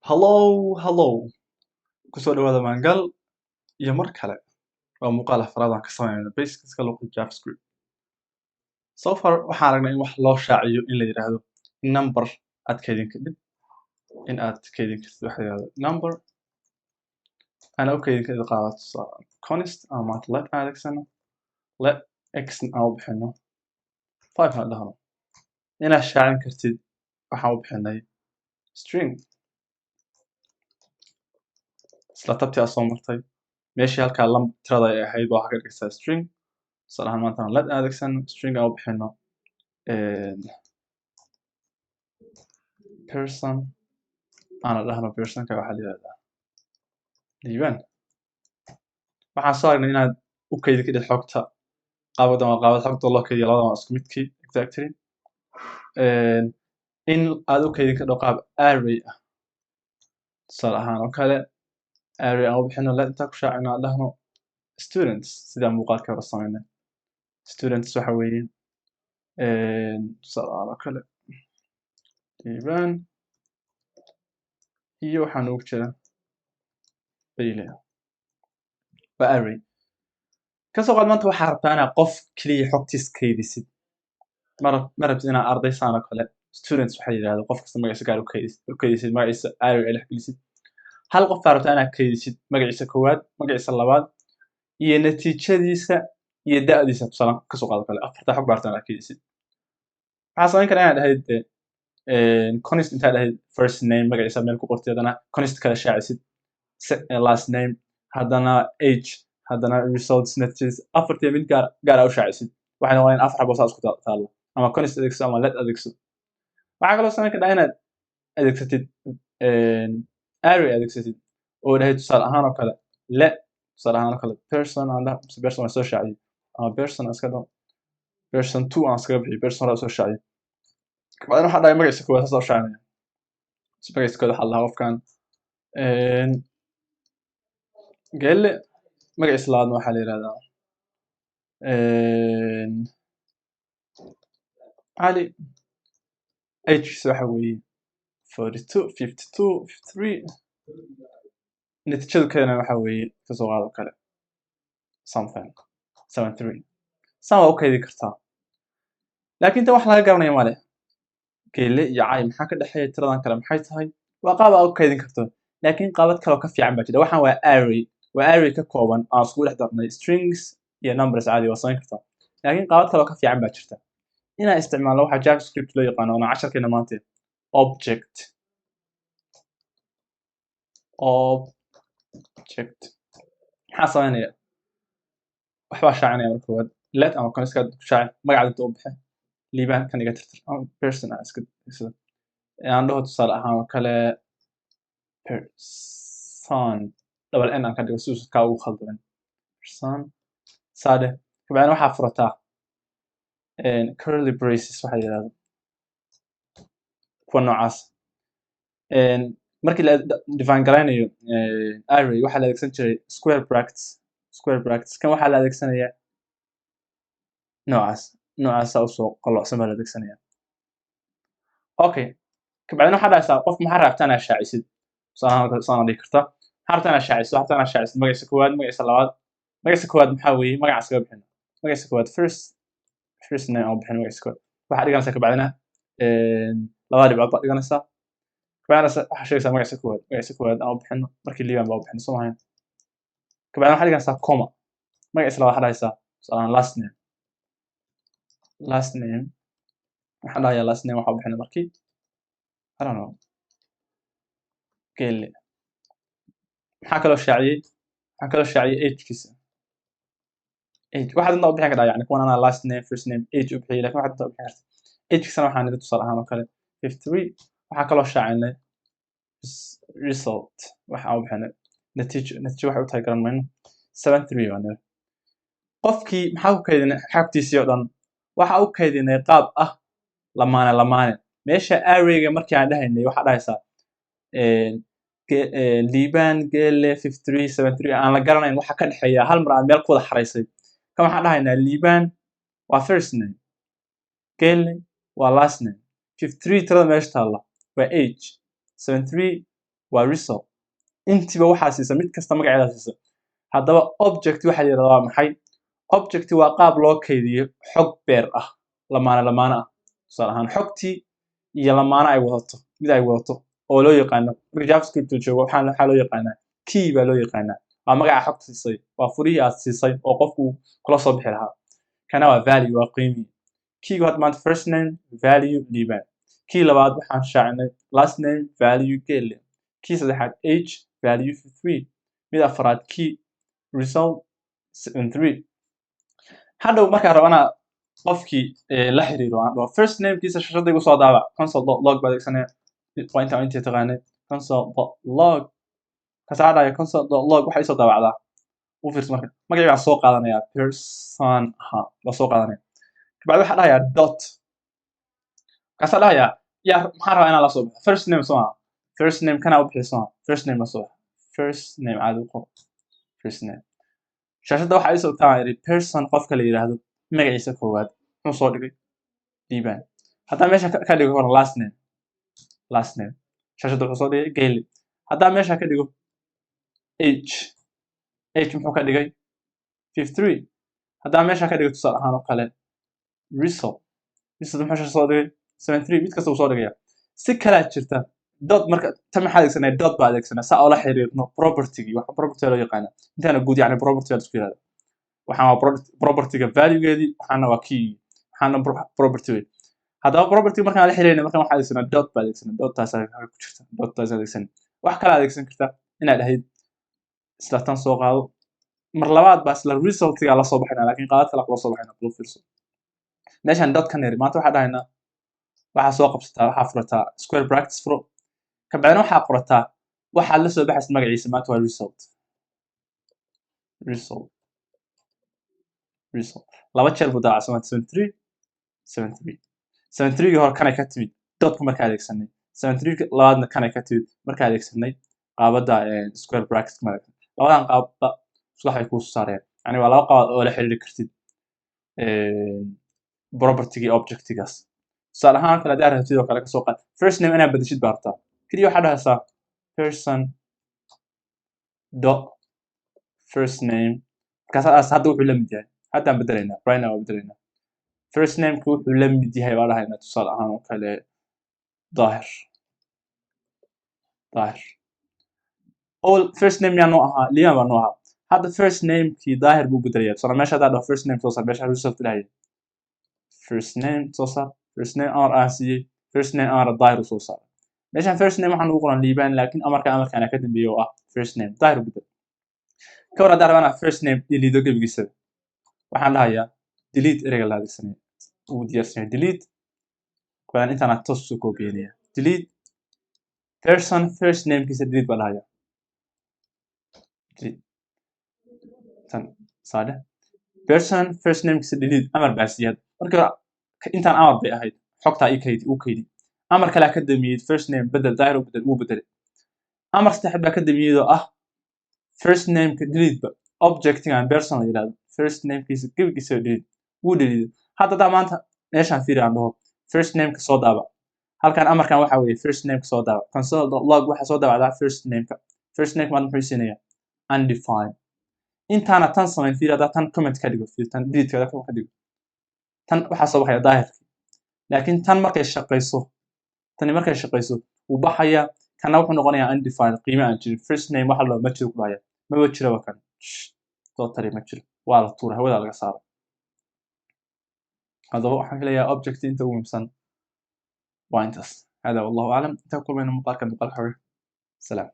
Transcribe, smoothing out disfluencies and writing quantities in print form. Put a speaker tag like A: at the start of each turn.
A: Hello, hello. Kusoo dhawaada Maangal iyo mar kale. Waa muuqaal afraad aan ka sameynayno basics-ka luqadda JavaScript. So far waxaan aragnay in wax loo shaaciyo in la yiraahdo number aad kaydin kadib in aad kaydin kartid waxa la yiraahdo number ana u kaydin kartid qaabad tusaale const ama maanta let aan adeegsano, let x aan u bixino 5 aan dhahno, inaad shaacin kartid waxaan u bixinay string. Isla tabtii aad soo martay meeshii halkaa lam tirada ay ahayd baa waxaa ka dhigaysaa string. Tusaale ahaan maanta aan let aan adeegsano, string aan u bixino person, aana dhahno personka waxaa la yihahdaa Liibaan. Waxaan soo aragnay inaad u kaydin kadhid xogta qaabadan, waa qaabad xogta loo kaydiyo, labadan waa isku midkii exactly. In aad u kaydin kadho qaab array ah, tusaale ahaan oo kale array aan u bixino let, intaan ku shaacino aan dhahno students, sidaan muuqaalkii hore sameynay. Students waxa weeye tusaale ahaan oo kale Liibaan iyo waxaa noogu jira Bayle, waa array. Kasoo qaad maanta waxaa rabtaa inaad qof keliya xogtiis kaydisid, ma rabtid inaad arday saan oo kale students waxaa yidhahda qof kasta magaciisa gaar u kaydisid, magaciisa array ay dhex gelisid. Hal qof baa rabtaa inaad kaydisid magaciisa koowaad, magaciisa labaad iyo natiijadiisa iyo da'diisa, tusaale kasoo qaado kale afarta xog baa rabtaa inaad kaydisid. Waxaa samayn karaa inaad dhahayd const, intaad dhahayd first name magaciisa meel ku qortay, haddana const kale shaacisid last name, haddana age, haddana results natiijadiisa, afartii mid gaar gaar aa u shaacisid. Waxay noqonayaan afar xabo saa isku taalla. Ama const adeegso ama let adeegso. Waxaa kaloo samayn kartaa inaad adeegsatid array, adeegsatid oo dhahayd tusaale ahaan oo kale let, tusaale ahaan oo kale person aan dhaho, mise person waan soo shaaciyey, ama person aan iska dhaho, person two aan iskaga bixiyo, person hore soo shaaciyey. Kabacdina waxaa dhahay magaciisa koowaad saas oo shaacinaya. Magaciisa koowaad waxaa la dhahaa qofkan Gelle, magaciisa labaadna waxaa la yihahdaa Cali, agekiisa waxa weeye 42, 52, 53, natiijadu keena waxa weeye kasoo qaado kale something 73. Saan waa u kaydi kartaa, laakiin tan wax laga garanaya male. Geele iyo Cali maxaa ka dhexeeya? Tiradan kale maxay tahay? Waa qaab aad u kaydin karto, laakiin qaabad kaloo ka fiican baa jira. Waxaan waa array, waa array ka kooban aan iskugu dhex darnay strings iyo numbers caadi, waa samayn kartaa, laakiin qaabad kaloo ka fiican baa jirta inaan isticmaalno waxa JavaScript loo yaqaano oona casharkeena maanta, object. Object maxaa samaynaya? Waxbaa shaacinaya marka koowaad let ama const ku shaaci, magaca inta u bixe Liibaan, kan iga tirtir ama person aan iska sida aan dhaho, tusaale ahaan oo kale person, double n aan ka dhigo si uusan kaa ugu khaldamin, person saade. Kabacdina waxaa furataa curly braces waxa yidhahdo, kuwa noocaas. Markii la define garaynayo array waxaa la adeegsan jiray square brackets, square brackets. Kan waxaa la adeegsanayaa noocaas, noocaasa usoo qalloocsan baa la adeegsanaya. Okay, kabacdina waxaa dhahaysaa qof maxaa rabtaa inaad shaacisid? Tusaale saana dhihi kartaa, maxaa rabtaa inaad shaacisid? Waxaa rabtaa inaad shaacisid magaciisa koowaad, magaciisa labaad. Magaciisa koowaad maxaa weeye? Magacaas kaga bixino magaciisa koowaad first name aan bixino magaciisa koowaad. Waxaa dhiganaysaa kabacdina labada dhibcood baad dhiganaysaa. Kabacdina waxaa sheegaysaa magaciisa koowaad, magaciisa koowaad aan u bixino markii Liibaan baa u bixino, soo mahayn? Kabacdina waxaa dhiganaysaa comma, magaciisa labaad waxaa dhahaysaa tusaale last name. Last name waxaan dhahayaa, last name waxaa u bixina markii, I don't know, Gelle. Maxaa kaloo shaaciyey? Waxaan kaloo shaaciyey agekiisa. Age waxaad intaa u bixin kartaa, yani kuwan anaa last name, first name, age u bixiyey, lakin waxaad intaa u bixin kartaa. Agekiisana waxaan nidhi tusaale ahaan oo kale 53. Waxaa kaloo shaacinay result, waxaan u bixinay natiijo. Natiijo waxay u tahay garan mayno, 73 baan nidhi. Qofkii maxaa ku kaydinay? Xogtiisii oo dhan waxa u kaydinay qaab ah lamaane lamaane. Meesha arrayga markii aan dhahaynay waxaa dhahaysaa Liibaan, Geele, 53, 73, aan la garanayn waxa ka dhexeeya, hal mar aad meel ku wada xaraysay. Kan waxaan dhahaynaa Liibaan waa first name, Geele waa last name, 53 tirada meesha taalla waa age, 73. Waa result. Intiiba waxaa siisa mid kasta magaceeda siisa. Haddaba object waxaa la yidhahdaa waa maxay? Object waa qaab loo kaydiyo xog pair ah, lamaane lamaane ah. Tusaale ahaan, xogtii iyo lamaane ay wadato, mid ay wadato oo loo yaqaano, marka JavaScript uu joogo, waxaa loo yaqaanaa key baa loo yaqaanaa. Waa magaca xogta siisay, waa furihii aad siisay oo qofku kula soo bixi lahaa. Kana waa value, waa qiimihii. Keygu hadda maanta first name, value Liban. Key labaad waxaan shaacinay last name, value Gele. Key saddexaad age, value 3. Mid afraad key result 73. Hadhow markaan rabo anaa qofkii la xiriiro, aan dhaho first namekiisa shashada igu soo daabac, console.log baa adeegsanaya. Waa intaa intii taqaanay. Console.log kasaa dhahaya, console.log waxay isoo daabacdaa. U fiirso, marka magacii baan soo qaadanayaa, person ha baa soo qaadanaya. Kabacdi waxaa dhahayaa dot, markaasaa dhahayaa yaa maxaan rabaa inaan la soo baxo? First name soo maha? First name kana u bixiyo soo maha? First name la soo baxa. First name caadi u qor, first name. Shaashadda waxaa isoo taa idhi person, qofka la yidhaahdo magaciisa koowaad muxuu soo dhigay? Liban. Haddaan meesha ka dhigo koran last name, last name shaashadda wuxuu soo dhigay Gayle. Haddaan meesha ka dhigo age, age muxuu ka dhigay? 53. Haddaan meesha ka dhigo, tusaale ahaan oo kale, result, result muxuu soo dhigay? 73. Mid kasta uu soo dhigaya. Si kalaa jirta dot. Marka tan maxaa adeegsanaya? Dot baa adeegsanaya saa oola xiriirno propertygii. Waxa property loo yaqaana intaana guud, yani property baa la isku yihahda. Waxaan waa propertyga valuegeedii, waxaana waa key, waxaana property wey. Haddaba property markaan la xiriirna, markaan waxaa adeegsanaa dot baa adeegsanaa. Dot taas ku jirta, dot taas adeegsan. Wax kala adeegsan karta inaad dhahayd isla tan soo qaado mar labaad baa isla resultiga la soo baxayna, laakiin qaadad kale kula soo baxayna. Kula fiirso, meeshaan dot ka niri maanta waxaa dhahaynaa waxaa soo qabsataa, waxaa furataa square brackets furo, kabacdina waxaa qorataa waxaad la soo baxaysa magaciisa. Maanta waa result, result, result. Laba jeer buu daabacsan, 73, 73. 73 gii hore kanay ka timid dotka markaa adeegsanay, 73 labaadna kanay ka timid markaa adeegsanay qaabadda square brackets. Ma labadan qaabba isku waxay kuu saareen? Yani waa laba qaabad oo la xiriiri kartid propertyga objectigaas. Tusaale ahaan kale, haddii aad rabtid oo kale, kasoo qaad first name inaad bedeshid baa rabtaa, keliya waxaad dhahaysaa person dot first name. Markaas hadda wuxuu la mid yahay, haddaan bedelaynaa, right now waa bedelaynaa. First nameka wuxuu la mid yahay baa dhahaynaa, tusaale ahaan oo kale, Daahir. Daahir all first name yaa noo ahaa? Liban baa noo ahaa. Hadda first namekii Daahir buu bedelaya. Tusaale, meesha haddaa dhaho first name soo saar, meesha result dhahaya first name soo saar, first name amar aan siiyey, first name amar Daahir uu soo saaray. Meeshan first name waxaan ugu qoran Liban, laakiin amarka amarkaana ka dambeeyay oo ah first name Daahir u bedel. Ka war haddaan rabaa inaan first name delete gebigiisaba, waxaan dhahayaa delete, ereyga la adeegsanaya uu diyaarsan yahay, delete. Kabacdina intaana toos soo koobiyeynaya, delete person first namekiisa delete baa dhahaya, delete tan saade person first namekiisa delete. Amar baa siiyad. Marka hore intaan amar bay ahayd, xogtaa ii kaydi, uu kaydi. Amar kalea ka damiyey, first name bedel, Daahir u bedel, uu bedelay. Amar saddexaad baa ka damiyey oo ah first nameka delete ba, objectigan person la yidhahdo first namekiisa gebigiisa delete, wuu delete. Hadda haddaa maanta meeshaan fiiri aan dhaho first nameka soo daabac, halkan amarkan waxa weeye first nameka soo daabac, console.log waxaa soo daabacdaa first nameka. First nameka maanta muxuu siinayaa? Undefined. Intaana tan samayn, fiiri, haddaa tan comment ka dhigo, fiiri, tan delete ka ka dhigo, tan waxaa soo baxaya Daahirkii. Laakiin tan markay shaqayso, tani markay shaqayso wuu baxaya, kana wuxuu noqonayaa undefined, qiime aan jirin. First name waxa loo ma jiro ku dhahaya, maba jiraba kan, totally ma jiro, waa la tuuray, hawada laga saaray. Haddaba waxaan filayaa object inta ugu muhiimsan waa intaas. Hada wallahu aclam. Intaan kulmayno muuqaalka muuqaalka hore, salaam.